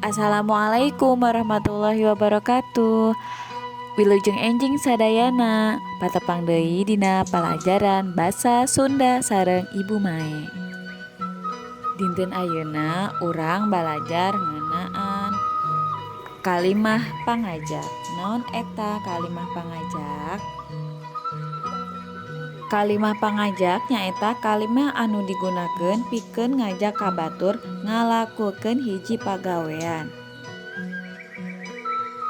Assalamualaikum warahmatullahi wabarakatuh. Wilujeng enjing sadayana, patepang deui dina palajaran Basa Sunda sareng Ibu Mae. Dinten ayeuna urang balajar ngeunaan kalimah pangajak. Naon eta kalimah pangajak? Kalimah pangajak nyaeta kalimah anu digunakeun pikeun ngajak ka batur ngalakukeun hiji pagawean.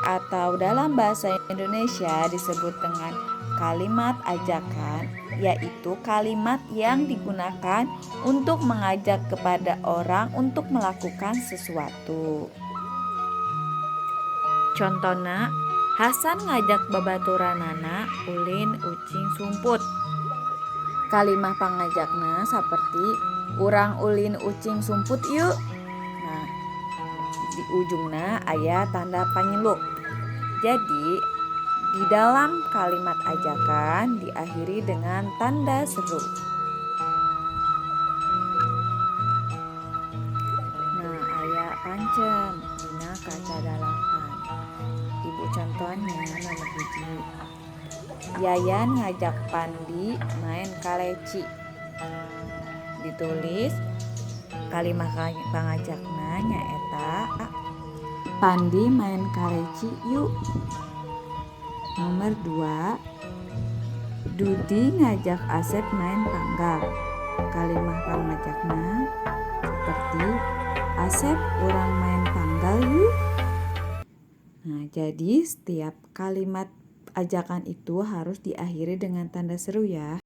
Atau dalam bahasa Indonesia disebut dengan kalimat ajakan, yaitu kalimat yang digunakan untuk mengajak kepada orang untuk melakukan sesuatu. Contona, Hasan ngajak babaturanana ulin ucing sumput. Kalimah pangajakna saperti "Urang ulin ucing sumput yuk." Nah, di ujungna aya tanda panyeluk. Jadi, di dalam kalimat ajakan diakhiri dengan tanda seru. Nah, aya pancen dina kaca 8. Ibu contohnya nomor 1. Yayan ngajak Pandi main kaleci. Ditulis kalimah pangajakna nyaeta "Pandi main kaleci yuk." Nomor 2, Dudi ngajak Asep main panggal. Kalimah pangajakna seperti "Asep, urang main panggal yuk." Nah, jadi setiap kalimat ajakan itu harus diakhiri dengan tanda seru ya.